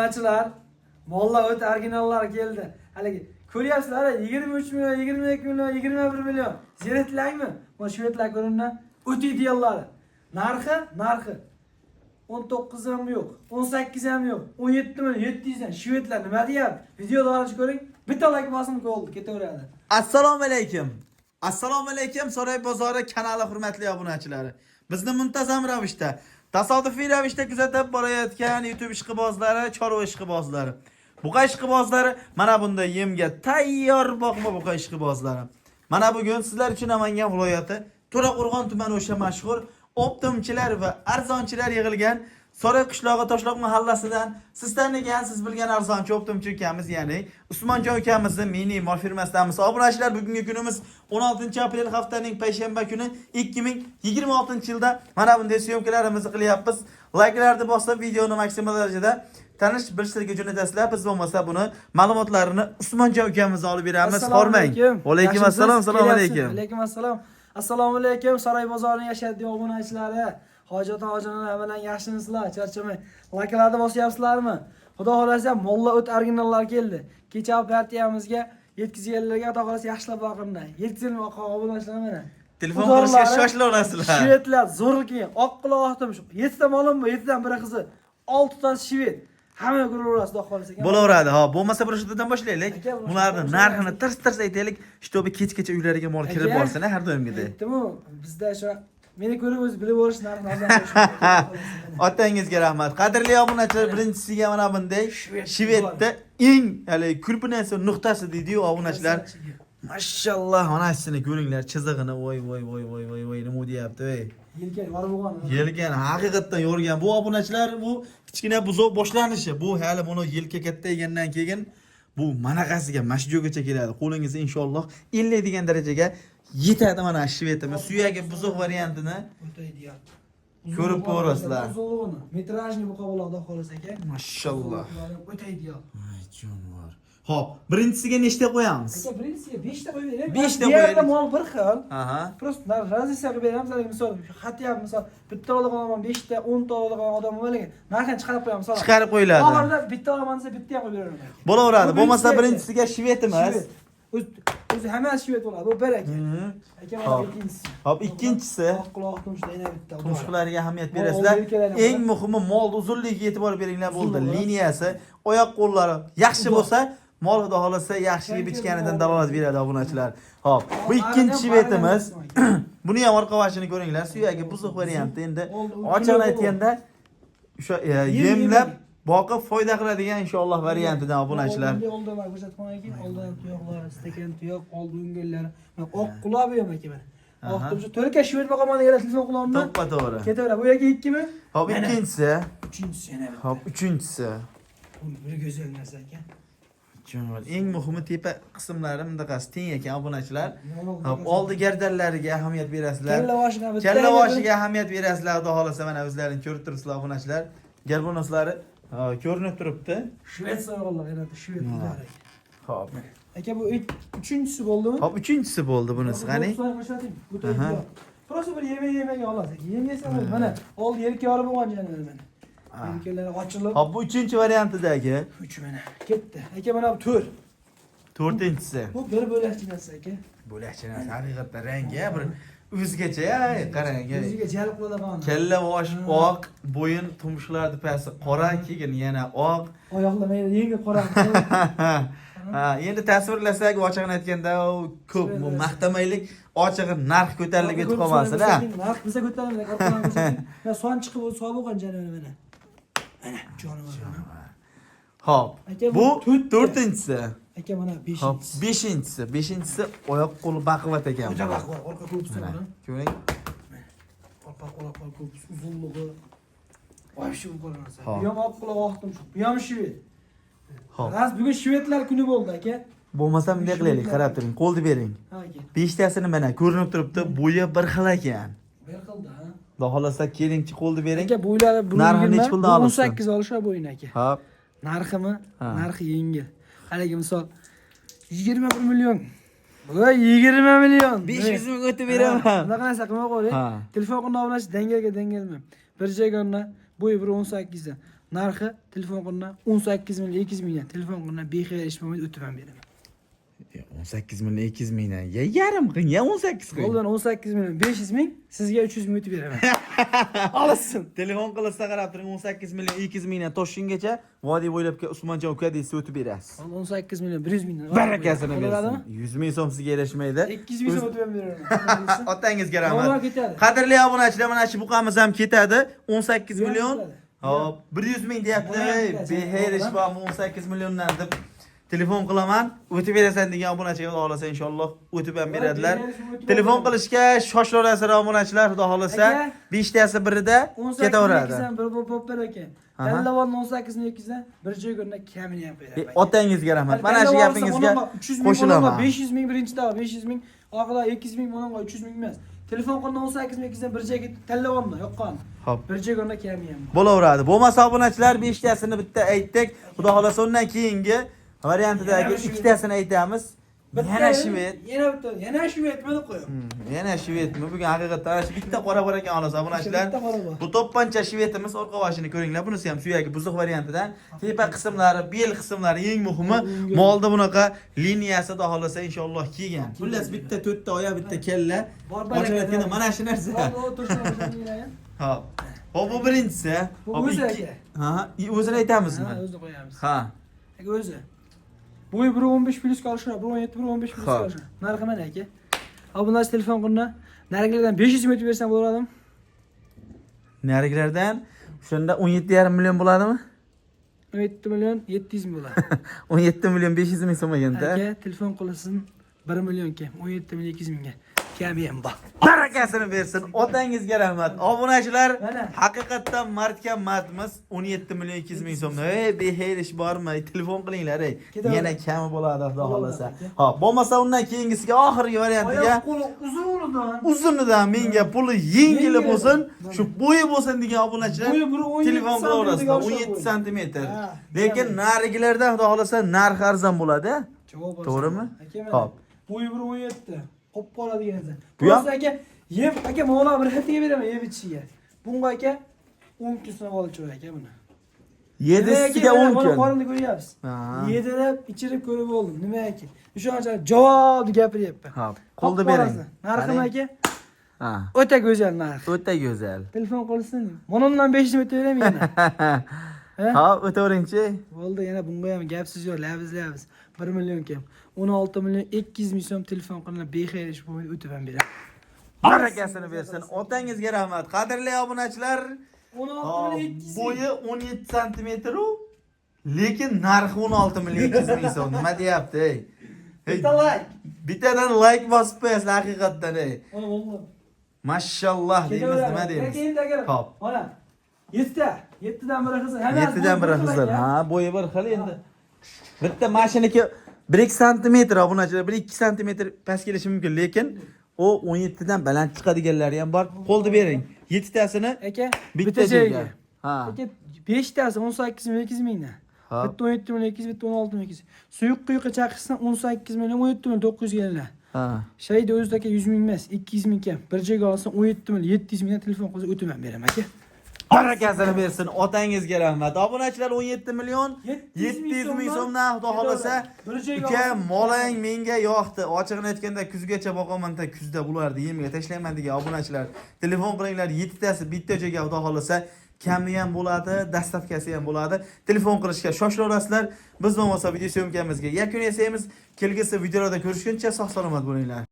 Obunachilar, mollar o'ta originallar keldi. Haligi ko'ryapsizlar, 23 million, 22 million, 21 million. Ziyraklarmi? Mana shvedlar ko'rinadi. O'ta ideallari. Narxi 19 ham yo'q, 18 ham yo'q, 17 million 700 dan. Shvedlar nima deyapti? Videoni oxirigacha ko'ring. Bitta like bosib bo'ldi, ketaveradi. Assalomu alaykum. Assalomu alaykum Saroy bozori kanali hurmatli obunachilari. Bizni muntazam ravishda, tasodifiy ravishda kuzatib borayotgan YouTube ishqibozlari, chorva ishqibozlari, buqa ishqibozlari, mana bunday yemga tayyor boqma buqa ishqibozlari. Mana bugun sizlar uchun Namangan viloyati To'raqo'rg'on tumani o'sha mashhur optimchilar va arzonchilar yig'ilgan Saroy qishlog'i Toshloq mahallasidan siz tanigan, siz bilgan arzonchi optimchi ukamiz, ya'ni Usmonjon ukamizni mini mol firmasidamiz. Obunachilar, bugungi kunimiz 16 aprel, haftaning payshanba kuni, 2026-yilda mana bunday syomkalarimizni qilyapmiz. Layklarni bosib, videoni maksimal darajada tanish bilishlarga jo'natasizlar. Biz bo'lmasa buni ma'lumotlarini Usmonjon ukamizdan olib beramiz. Assalomu Hormang. alaykum. Va alaykum Yaxshimisiz? assalom, assalomu Kelyapsiz. alaykum. Alaykum assalom. Assalomu alaykum. Saroy bozorining yashaydigan obunachilari. Hojat hojilar bilan yaxshimisizlar? Charchamay. Likelarni bosyapsizlarmi? Xudo xolasa mollar o't originallar keldi. Kecha partiyamizga yetkazganlarga Xudo xolasa yaxshilab boqimdan. Yetkazilma obunachilar mana. Telefon qilishga shoshilaverasizlar. Shvedlar zo'r keyin. Oq quloq oqdim shu. 7 ta molim bor, 7 dan biri qizi. 6 tasi shved. Hamma ko'raverasiz, Xudo xolasa. Bo'laveradi. Ha, bo'lmasa bir shundan boshlaylik. Aka, bu Bularni shundan narxini boshlaylik. tirs-tirs aytaylik, чтобы kechgacha uylariga mol kirib Aka, borsin, har doimgidek. Aytdimu, bizda shu meni ko'rib o'zi bilib olish narxini arzon qo'yish mumkin. Otangizga rahmat. Qadrli obunachilar, birinchisiga mana bunday Shved Shvedda eng hali kulpinasi nuqtasi deydi-yu obunachilar. Mashalloh, mana shuni ko'ringlar, chizig'ini. Voy voy voy voy voy voy, nima deyapti, ey. Yelka yorib bo'lgan. Yelkani haqiqatdan yo'rgan. Bu obunachilar, bu kichkina buzoq boshlanishi. Bu hali buni yelka kattaygandan keyin bu manaqasiga, mana shu joygacha keladi. Qo'lingizda inshaalloh 50 degan darajaga yetadi mana shvedimi. Suyagi buzoq variantini O'ta ideal. ko'rib ko'rasizlar. Uzunlig'ini, metrajni buqa bo'ladi, Xudo xohlasa aka. Mashalloh. O'ta ideal. Ay, jonivor. Xo'p, birinchisiga nechta qo'yamiz? Aka, birinchisiga 5 ta qo'yib beraylik. Beshta Bu yerda qo'yaylik. mol bir xil. Просто разница qilib beramiz. Haligi misol, xatya misol bitta oladigan odam 5 ta, 10 ta oladigan odam bor, lekin narxini chiqarib qo'yamiz. Misol, Chiqarib qo'yiladi. Oxirida bitta olaman desa, bitta ham qo'yib beraman aka. Bo'laveradi. Bu Bo'lmasa birinchisiga birinchisiga shvedimiz. Shved. O'zi hammasi shved bo'ladi. Bu bir aka. Aka, mana ikkinchisi. Xo'p, ikkinchisi. Oq quloq tumshuqda yana bitta. Tumshuqlariga ahamiyat Mol berasizlar. oldiga keladi. Eng muhimi mol uzunligiga e'tibor beringlar bo'ldi. Uzunligi. Liniyasi, oyoq qo'llari yaxshi Uzoq. bo'lsa, mol xudo xolasa yaxshi yeb ichganidan dalolat beradi obunachilar. Xo'p, bu ikkinchi shvedimiz. Buni ham orqa boshini ko'ringlar. Suyagi buzuq varianti endi. Ochig'ini aytganda o'sha yemlab boqib foyda qiladigan inshaalloh variantidan obunachilar. Oldi oldi ko'rsatib qo'ying aka. Oldin tuyoqlari, stakan tuyoq, oldi o'ngillari. Mana oq quloq bu ham aka mana. Oq tumshuq. To'rtga shved boqaman deganlar telefon qilyapman. To'ppa to'g'ri. Ketaveradi. Bu yoki ikkimi? Xo'p, Mana. ikkinchisi. Uchinchisi yana bitta. Xo'p, uchinchisi. Bu bir go'zal narsa aka. Jonivor. Eng muhimi tepa qismlari bundaqasi teng ekan obunachilar. Xo'p, oldi gardanlariga ahamiyat berasizlar. Kalla boshiga bitta. Kalla boshiga ahamiyat berasizlar, xudo xolasa mana o'zlaring ko'rib turibsizlar obunachilar. Garbonoslari ko'rinib turibdi. Shved so'rg'onlar yana shved muborak. Xo'p. Aka, bu uchinchisi bo'ldimi? Xo'p, uchinchisi bo'ldi bunisi, qani? Ko'rsating. Bu Просто bir yemak yemaga olasiz. Yem yesa mana oldi yelka yorib bo'lgan joylari mana. Yelkalari ochilib. Xo'p, bu uchinchi variantidagi Uch mana. Ketdi. Aka, mana bu to'rt. to'rtinchisi. Bu bir bo'lakchi narsa aka. Bo'lakcha narsa haqiqatdan rangi bir o'zgacha, ay, qarang. O'ziga jalb qiladigan. Kalla bosh oq, bo'yin tumshuqlar tepasi qora, keyin yana oq. Oyoqlar mayda yengil qora. Ha, endi tasvirlasak, ochig'ini aytganda u ko'p bu maqtamaylik, ochig'i narx ko'tarilib ketib qolmasin, ha. Narx biza ko'taramiz, orqadan ko'rsating. Mana son chiqib o'zi solib bo'lgan jonivor mana. Mana jonivor. Xo'p, Aka, bu bu to'rtta. to'rtinchisi. Aka, mana Xo'p, beshinchisi. beshinchisi. Beshinchisi oyoq qo'li baquvvat ekan. Juda baquvvat, orqa ko'pisi Mana, bor. ko'ring. Orqa quloq ko'pisi uzunligi. Вообще bu narsa. Xo'p. Bu ham oq quloq oq tumshuq. Bu ham shved. Xo'p. Rost bugun shvedlar kuni bo'ldi aka. Bo'lmasa bunday qilaylik, qarab turing, qo'lni bering. Ha aka. Beshtasini mana ko'rinib turibdi, bo'yi bir xil ekan. Bir xilda ha. Xudo xolasa kelingchi, qo'lni bering. Aka, bo'ylari Narxi nechi puldan olibsiz? 18 olishar bo'yni aka. Xo'p. Narximi? Ha. Narxi yengil. Haligi misol 21 million. Voy, 20 million. 500 ming o'tib Ha, beraman. bunaqa narsa qilmay qo'ying. Ha. Telefon qilib obunachi dangalga dangalma. Bir jagonna bo'yi 1.18 dan. Narxi telefon qilingan 18 million 200 mingdan telefon qilingan bexayrh ish bo'lmaydi, o'tib ham beraman. 18 million 200 mingdan. Ya yarim qiling, ya 18 qiling. Bo'ldi, 18 million 500 ming, sizga 300 ming o'tib beraman. Olsin. Telefon qilsa qarab turing, 18 million 200 mingdan Toshkentgacha vodiy bo'ylab Usmonjon uka deysiz, o'tib berasiz. 18 million 100 mingdan. Barakasini Bo'ladimi? bersin. 100 ming so'm sizga yarashmaydi. 200 ming so'm o'tib ham beraman. Otangizga Mavlo rahmat. ketadi. Qadrli obunachilar, mana shu buqamiz ham ketadi. 18 Bu ham million. ketadi. Hop, 100 ming deyapti. Bu ham ketadi. Bexayr ish bormi 18 milliondan deb telefon qilaman. O'tib berasan degan obunachiga xudo xohlasa inshaalloh o'tib ham beradilar. Telefon qilishga shoshilaverasizlar obunachilar, xudo xohlasa. Aka. 5 tasi birida 18 ketaveradi. dan bir bo'lib ber ekan. Aha. Tanlavon 18 200dan bir joy ko'rina kamini ham qo'yadi. Otangizga rahmat. Mana shu gapingizga qo'shilaman. 500 ming birinchi dava, 500 ming, oxirida 200 ming, bunga 300 ming emas. Telefon qildi 18 ming 200dan bir joyga tanlavonmi yoqqan. Hop. Bir joy ko'rina kami ham. Bo'laveradi. Bo'lmasa obunachilar 5 tasini bitta aytdik. Xudo xohlasa undan keyingi variantidagi Yana shu- ikkitasini aytamiz. Yana shved. Yana bitta, yana shved nima deb qo'yib. Yana shvedmi? Bugun haqiqatdan ana shu bitta qora bor ekan xolos obunachilar. Bitta qora bor. Bu to'pponcha shvedimiz orqa boshini ko'ringlar. Bunisi ham suyagi buzuq variantidan. Tepa qismlari, bel qismlari eng muhimi molda bunaqa liniyasi xudo xohlasa inshaalloh kelgan. Xullas bitta to'rtta oyoq, bitta kalla. Bor. Ochib aytganda mana shu narsa. Hop. Hop, bu birinchisi. Bu Hop, o'zi aka. Ha, o'zini aytamizmi? Ha, o'zini qo'yamiz. Ha. Aka o'zi. Bo'yi 1.15 plyusga olishadi, 1.17, 1.15 plyusga Xo'p. olishadi. Narxi mana aka. Obunachi telefon qildi. Narigilardan 500 ming bersam bo'ladimi? Narigilardan o'shanda 17,5 million bo'ladimi? 17 million 700 ming bo'ladi. 17 million 500 ming so'm ekanda. Aka telefon qilsin 1 million kam, 17 million 200 mingga. Kami ham bor. Barakasini bersin. Otangizga rahmat. Obunachilar, Mana. haqiqatdan mardga mardmiz. 17 million 200 ming so'm. Ey, bexayr ish bormi? Telefon qilinglar, ey. Ketaveradi. Yana kami bo'ladi, xudo Bo'ladi, xohlasa. aka. Hop, bo'lmasa undan keyingisiga oxirgi variantiga Oyoq qo'li uzun ulidan. uzunidan menga puli yengili Yengili. bo'lsin, shu bo'yi bo'lsin degan obunachilar Bo'yi 1.17 telefon qilaverasizlar. santimetrga 17 bo'yi. santimetr. Ha, Lekin ya'ni. narigilardan xudo xohlasa narx arzon bo'ladi. Javob olsin. To'g'rimi? Aka mana. Hop. Bo'yi 1.17. Qop qora degan narsa. Bu ham- Prosta aka, yeb aka mavlo bir haftaga beraman yeb ichishiga. Bunga aka 10 kun sinab olib chiqar aka buni. 7siga 10 kun. Qorinni ko'ryapsiz. Ha. Yedirib, ichirib ko'rib bo'ldim. Nima aka? O'shancha javob gapiryapman. Hop, qo'lni bering. Narxi Qarang. aka? Ha. O'ta go'zal narx. O'ta go'zal. Telefon qilsin. Mana undan 5 metr beraman yana. Ha? Hop, o'taveringchi. Bo'ldi, yana bunga ham gapsiz yo'q, labiz labiz. 1 million kam. 16 million 200 ming so'm telefon qilinib bexayrh ish bo'lmaydi, o'tib ham beradi. Barakasini bersin. Otangizga rahmat. Qadrli obunachilar, 16 hop, million 200 ming. bo'yi 17 santimetr u, lekin narxi 16 million 200 ming so'm. Nima deyapti, ey? Hey, Bitta like. Bittadan like bosib qo'yasizlar haqiqatdan, ey. Mana bo'ldi. Mashalloh deymiz, nima deymiz? Endi aka. Hop. Mana 7 ta. 7 dan biri qizil. Hammasi 7 dan bo'yi biri bir xil qizil. aka. Ha, bo'yi bir xil endi. Bitta mashiniki 1-2 santimetr obunachilar, 1-2 santimetr past kelishi mumkin, lekin u 17 dan baland chiqadiganlari ham bor. Qo'lni bering. 7 tasini Aka, bitta joyga. Ha. Aka 5 tasi 18 million 200 mingdan. Hop. Bitta 17 million 200, bitta 16 million 200. Suyuq quyuqqa chaqirsan 18 million 17 million 900 keladi. Ha. Shayda o'zida aka 100 ming emas, 200 ming kam. Bir joyga olsa 17 million 700 mingdan telefon qilsa o'tib ham beraman aka. Barakasini bersin. Otangizga rahmat. Obunachilar 17 million 700 ming so'mdan xudo xolasa. Bir joyga Uka, olsa- molang menga yoqdi. Ochig'ini aytganda kuzgacha boqaman, ta kuzda bularni yemga tashlayman degan obunachilar. Telefon qilinglar, 7 tasi bitta joyga xudo xolasa kami ham bo'ladi, dastavkasi ham bo'ladi. Telefon qilishga shoshilaverasizlar. Biz bo'lmasa video syomkamizga yakun yasaymiz. Kelgusi videolarda ko'rishguncha sog' salomat bo'linglar.